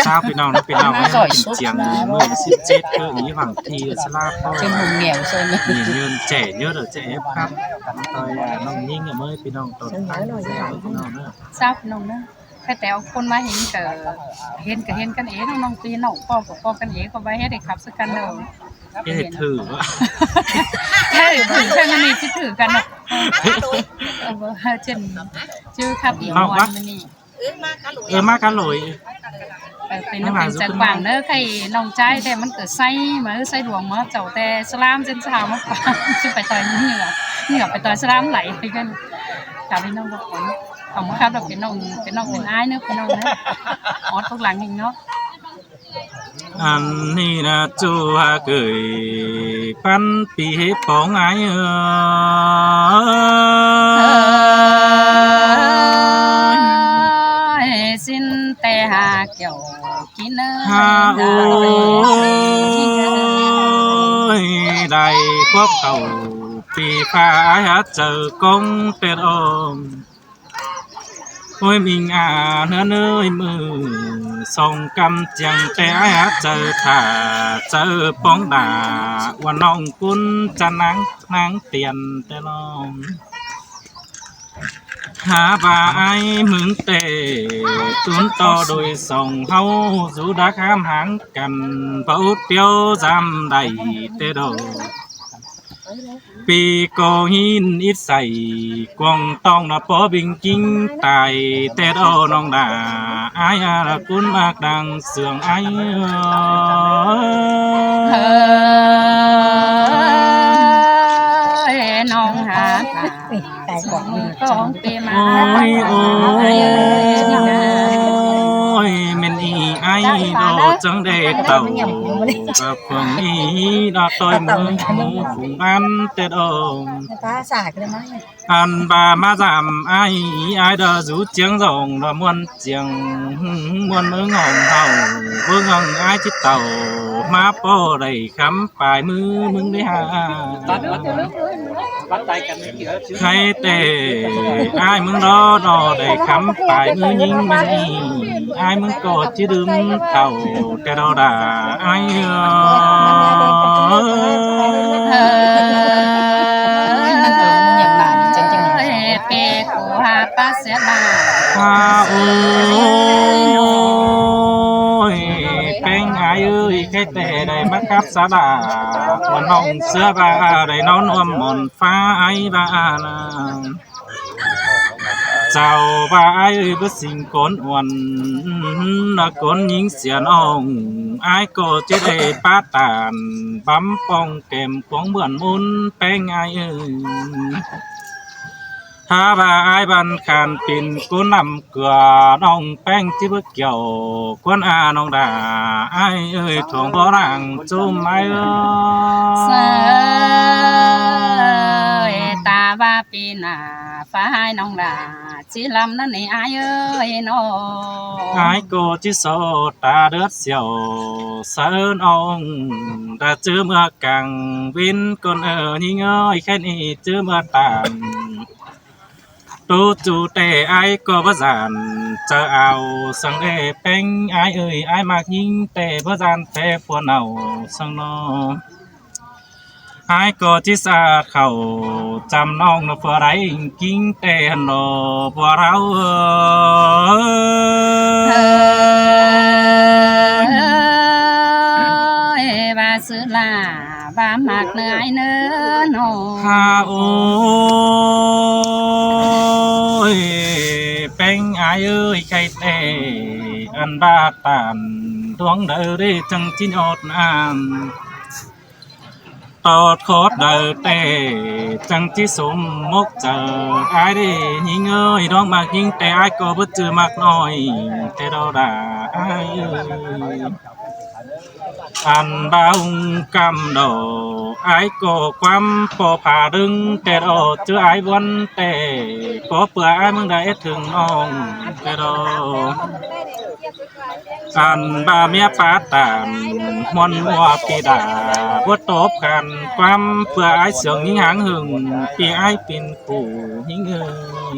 ຊາວພີ່ນ້ອງເນາະ ພີ່ນ້ອງເອີຍ ກິນຈຽງມື້ວັນທີສິບເຈັດ ຄືອີຫວັງທີ່ສະຫຼາບ ເປັນຫຸງແງວເຊີນ ນີ້ເງິນແຈເຍອະເດີ ແຈເອັຟຄັບ ຕ່ອຍນ້ອງຍິງເອີຍ ພີ່ນ້ອງ ຕອນຕັ້ງແຊວພີ່ນ້ອງເດີ ຊາວພີ່ນ້ອງເດີ ແຕ່ເອົາຄົນມາເຫັນກໍເຫັນ ກໍເຫັນກັນເອງ ນ້ອງພີ່ນ້ອງ ເວົ້າກໍເວົ້າກັນເອງ ກໍວ່າເຮັດໃຫ້ຄັບໃສ່ກັນເດີ ເຮັດຖືກ ເອີ ຖືກ ທາງນີ້ຊິຖືກກັນເນາະ ເອີ ເຊັ່ນ ຈື່ຄັບອີກ ເນາະ ມ່ວນມື້ນີ້ ເອີ ມາກັນໂຫຼຍ ເອີ ເປັນ ເປັນຈັກຫວ່າງເດີ ໃຄ່ນ້ອງຈາຍແຕ່ມັນເກີດໄຊມາ ໄຊຫຼວງມາ ເຈົ້າແຕ່ສະຫຼາມເຊັ່ນສະຫຼາມມາ ຊິໄປຕ່ອຍເຫື່ອ ເຫື່ອໄປຕ່ອຍສະຫຼາມໄຫຼຄືກັນ ຖ້າເປັນນ້ອງບໍ່ຂອງ ເອົາມາຄັບແລ້ວເປັນນ້ອງ ເປັນນ້ອງເປັນອ້າຍເນາະ ພີ່ນ້ອງເນາະ ຮອດພວກຫຼັງເອງເນາະ. ອັນນີ້ນະ ຈູຫາເກີຍປັນປີເຮັດປອງອ້າຍເອີຍ ເອີຍ ສິ້ນແຕ່ຫາກ່ຽວກິນເອີຍ ຫາໂອ້ຍ ໄດ້ພວກເຂົາປີຟ້າອ້າຍຫາເຈີກອງແຕ່ດອງ ໂອ້ຍ ມິງອາເຮືອນເອີຍ ມື້ສອງກຳຈຽງແຕ່ອ້າຍຫາເຈີ ຖ້າເຈີປອງໜ້າວ່ານ້ອງກຸນຈະນາງ ນາງຕຽນແຕ່ນ້ອງ ຫາວ່າອ້າຍມຶງແຕ່ຕຸນຕໍ່ໂດຍສອງເຮົາ ສູ່ດັກຫ້າມຫາງກັນ ເບົາຕຽວຈຳໄດ້ແຕ່ດອກ ປີກໍຫີນອິດໃສ ກວາງຕ້ອງນະປໍບິງກິງຕາຍ ແຕ່ດອກນ້ອງດາ ອ້າຍອາລະກຸນມາກດັງເຊື່ອງອ້າຍເອີຍ ນ້ອງຫາ ໂອ້ຍ ໂອ້ຍ ແມ່ນອີອ້າຍດອກ ຈັ່ງໄດ້ເຕົ້າ ກັບເພິ່ນອີດອກ ຕ່ອຍມືໝູຝູງອັນແຕ່ດອງ ອັນບາມາຈຳອ້າຍ ອ້າຍດາຢູ່ຈຽງຈອງດາມ່ວນຈຽງ ມ່ວນເມືອງຫອມເຮົາ ເບິ່ງອ້າຍທີ່ເຕົ້າ ມາພໍໄດ້ຄຳປາຍມືມຶງໄດ້ຫາ ໃຫ້ແຕ່ອ້າຍມຶງດອກ ໄດ້ຄຳປາຍມືຍິງມັນນີ້ ອ້າຍມຶງກໍຈະດື່ມເຂົ້າແຕ່ດອກດາອ້າຍເອີຍ ເປກູຫາປາເສດມາ ຫາໂອ້ຍ ແປ້ງອ້າຍເອີຍ ໃຄ່ແຕ່ໄດ້ມາກັບສາລາ ວ່ານ້ອງເສືອວ່າໄດ້ນອນຮ່ວມໝອນ ຟ້າອ້າຍວ່ານາ ເຈົ້າວ່າອ້າຍເອີຍ ບໍ່ສິ່ງກອນອ່ອນ ລະກອນຍິງເສຍນ້ອງ ອ້າຍກໍຈະໄດ້ປາຕານ ບຳປ່ອງແກ້ມຂອງເບືອນມົນ ແປ້ງອ້າຍເອີຍ ຖ້າວ່າອ້າຍບັນຂານເປັນຄົນນຳ ກວ່ານ້ອງແປ້ງຈິບໍ່ກ່ຽວ ຄວນອານ້ອງດາ ອ້າຍເອີຍ ທອງບໍ່ລ້າງຈຸ້ມອ້າຍເອີຍ ເອີຍ ຕາວ່າປີໜ້າ ຟ້າຍນ້ອງດາ ຊິລຳນັ້ນນີ້ອ້າຍເອີຍເນາະ ອ້າຍກໍຈິສໍຕາເລືອດສຽວ ເຊີນອອງ ດາຈື່ເມື່ອກາງເວັນກ່ອນເອີຍ ຍິງເອີຍ ແຄ່ນີ້ຈື່ເມື່ອຕານ ໂຕຈູແຕ່ອ້າຍກໍບໍ່ຢ້ານ ເຈົ້າເອົາສັງເດແປ້ງອ້າຍເອີຍ ອ້າຍມັກຍິງແຕ່ບໍ່ຢ້ານແຕ່ຜົວເນົ່າສັງນໍ ອ້າຍກໍຈິສາເຂົ້າຈຳນ້ອງນະ ຜູ້ໃດກິງແຕ່ຫັ້ນດອກ ພວກເຮົາເອີຍ ວ່າຊື່ລາ ວ່າມັກເນີອ້າຍເນີນ້ອງ ຫາໂອ້ຍ ແປ້ງອ້າຍເອີຍ ໃຄ່ແຕ່ອັນບາດຕານ ດວງໃດເດຈັ່ງຈິຍອດອານ ຕອດຂອດໃດແຕ່ຈັ່ງຈິສົມມົກໃຈ ອ້າຍເດຍິງເອີຍ ນ້ອງມັກຍິງແຕ່ອ້າຍກໍບໍ່ຈື່ມັກນ້ອຍ ແຕ່ດອກດາອ້າຍເອີຍ ອັນບ່າວກຳດອກ ອ້າຍກໍຄວາມພໍພາດຶງ ແຕ່ດອກຈື່ອ້າຍວັນແຕ່ ກໍເພື່ອອ້າຍມຶງໄດ້ເອັດເຖິງນ້ອງ ແຕ່ດອກ ອັນບ່າເມຍປາຕານ ມ່ວນມົວປີດາ ບົດຕົບຂັນຄວາມ ເພື່ອອ້າຍເຊື່ອງຍິງຫາງຫຶງ ປີອ້າຍເປັນຄູ່ຍິງເອີຍ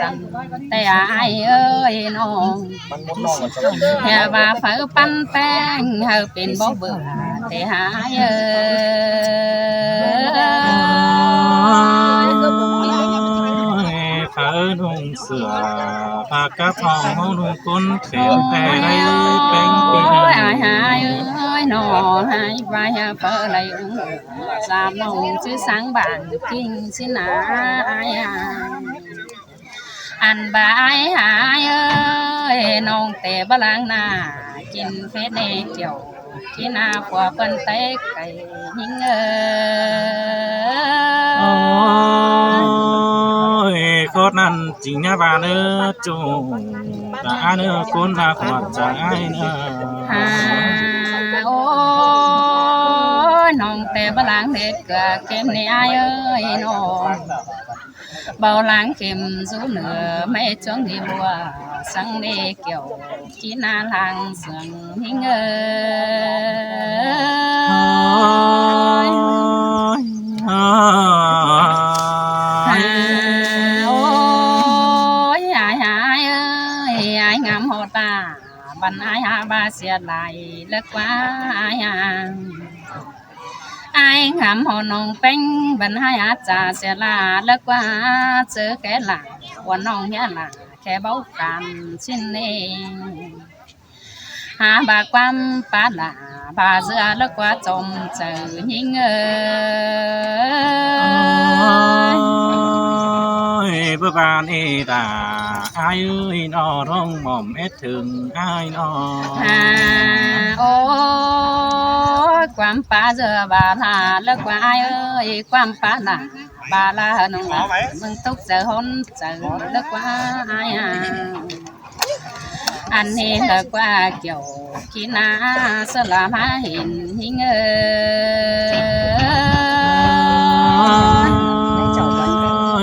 ຊັ້ນແຕ່ອ້າຍເອີຍນ້ອງ ແຕ່ວ່າເຝີປັນແປ້ງເຮົາເປັນບໍ່ເບື່ອແຕ່ອ້າຍເອີຍ ເຝີນຸ່ງເສື້ອຜ້າກະເປົາ ເຮົານຸ່ງກົ້ນແຂນແຕ່ໄດ້ແປ້ງປີ ໂອ້ຍ ອ້າຍເອີຍນ້ອງ ອ້າຍວ່າເຝີໄຫຼອຸສາມນ້ອງຊື່ສັງບ້ານກິງຊິນາອ້າຍ ອັນບາຍຫາຍເອີຍ ນ້ອງແຕ່ບໍ່ລ້າງໜ້າ ກິນເຟດແດ່ກ່ຽວ ກິນໜ້າຜົວເພິ່ນແຕ່ໄກ່ຍິງເອີຍ ໂອ້ຍ ນັ້ນຈິງຍາວາເນີ ຈົ່ງຕາເນີ ຄົນມາຂອດຈາຍເນີ ຫາ ໂອ້ຍ ນ້ອງແຕ່ບໍ່ລ້າງເດັດເກືອເຄັມນີ້ອ້າຍເອີຍນ້ອງ ບໍ່ລ້າງເຄັມຊູເໜືອ ໄມ້ຈວງນີ້ບົວ ສັງເນກຽວ ກິນອາລ້າງເຊື່ອງຍິງເອີຍ ໂອ້ຍ ໂອ້ຍ ໂອ້ຍ ອ້າຍ ອ້າຍເອີຍ ອ້າຍງາມໂຫດຕາ ບັນອ້າຍຫາບາເສຍຫຼາຍ ເລີກວ່າອ້າຍຫາ ອ້າຍງາມໂຫດນ້ອງເປັງ ບັນອ້າຍຫາຈາເສຍຫຼາຍ ເລີກວ່າເຈີແກ່ຫຼາ ວ່ານ້ອງເຮຍຫຼາ ແຄ່ເວົ້າກັນຊິນເອງ ຫາບາຄວາມປາຫຼາ ບາເຊື່ອເລີກວ່າຈອມເຈີຍິງເອີຍ ໂອ້ຍ ເບີບານເອດາ ອ້າຍເອີຍ ນ້ອງຮ້ອງໝ້ອມເອັດ ເຖິງອ້າຍນ້ອງ ຫາ ໂອ້ຍ ຄວາມປາເຈື່ອບາລາ ເລີກວ່າອ້າຍເອີຍ ຄວາມປາລາ ບາລານ້ອງລາ ມຶງຕົກໃຈຫົນໃຈ ເລີກວ່າອ້າຍ ອັນນີ້ເລີກວ່າກ່ຽວ ກິນນາສະລາມາເຫັນຍິງເອີ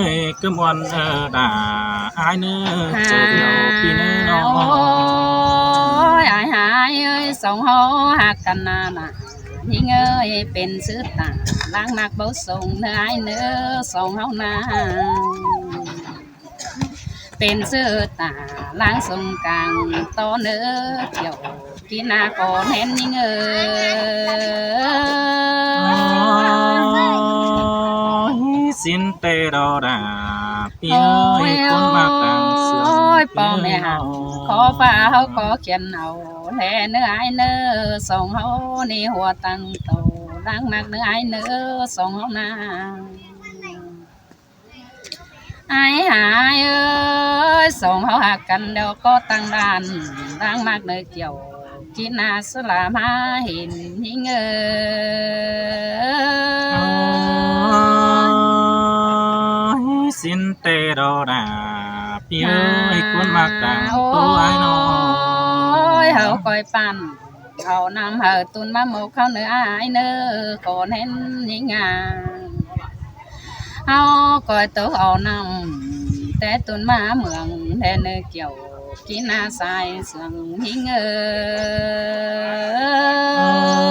ຍ ກະມ່ວນເອີດາ ອ້າຍເນີ ເຈີດຽວປີເນີນ້ອງ ໂອ້ຍ ອ້າຍ ອ້າຍເອີຍ ສອງເຮົາຮັກກັນນານາ ຍິງເອີຍ ເປັນຊື່ຕາ ລ້າງມັກເບົາສົ່ງເນີ ອ້າຍເນີ ສອງເຮົານາ ເປັນຊື່ຕາ ລ້າງສົ່ງກາງ ຕໍ່ເນີ ກ່ຽວ ກິນນາຂໍແໜ້ນຍິງເອີຍ ໂອ້ຍ ສິນເຕໂດດາ ປີເອີຍ ໂອ້ຍ ຄົນມັກຕ່າງເຊື່ອ ໂອ້ຍ ພໍ່ແມ່ຮັກ ຂໍຟ້າເຮົາກໍຂຽນເອົາແລເນີ ອ້າຍເນີ ສອງເຮົານີ້ຫົວຕັ້ງໂຕ ລ້າງມັກເນີ ອ້າຍເນີ ສອງເຮົານາ ອ້າຍຫາເອີຍ ສອງເຮົາຮັກກັນແລ້ວກໍຕັ້ງດ້ານ ລ້າງມັກເນີ ກ່ຽວ ກິນນາສະລາມາເຫັນຍິງເອີຍ ໂອ້ຍ ສິນເຕໂດດາ ປີເອີຍ ຄົນມັກຕ່າງໂຕອ້າຍນ້ອງ ໂອ້ຍ ເຮົາກ້ອຍປັ້ນ ເອົານ້ຳເຮົາຕຸ່ນມາໝົກເຂົ້າເນີ ອ້າຍເນີ ຂໍແໜ້ນຍິງງາມ ເຮົາກ້ອຍໂຕເອົານ້ຳ ແຕ່ຕຸ່ນມາເມືອງແລເນີ ກ່ຽວ ກິນນາສາຍເຊື່ອງຍິງເອີຍ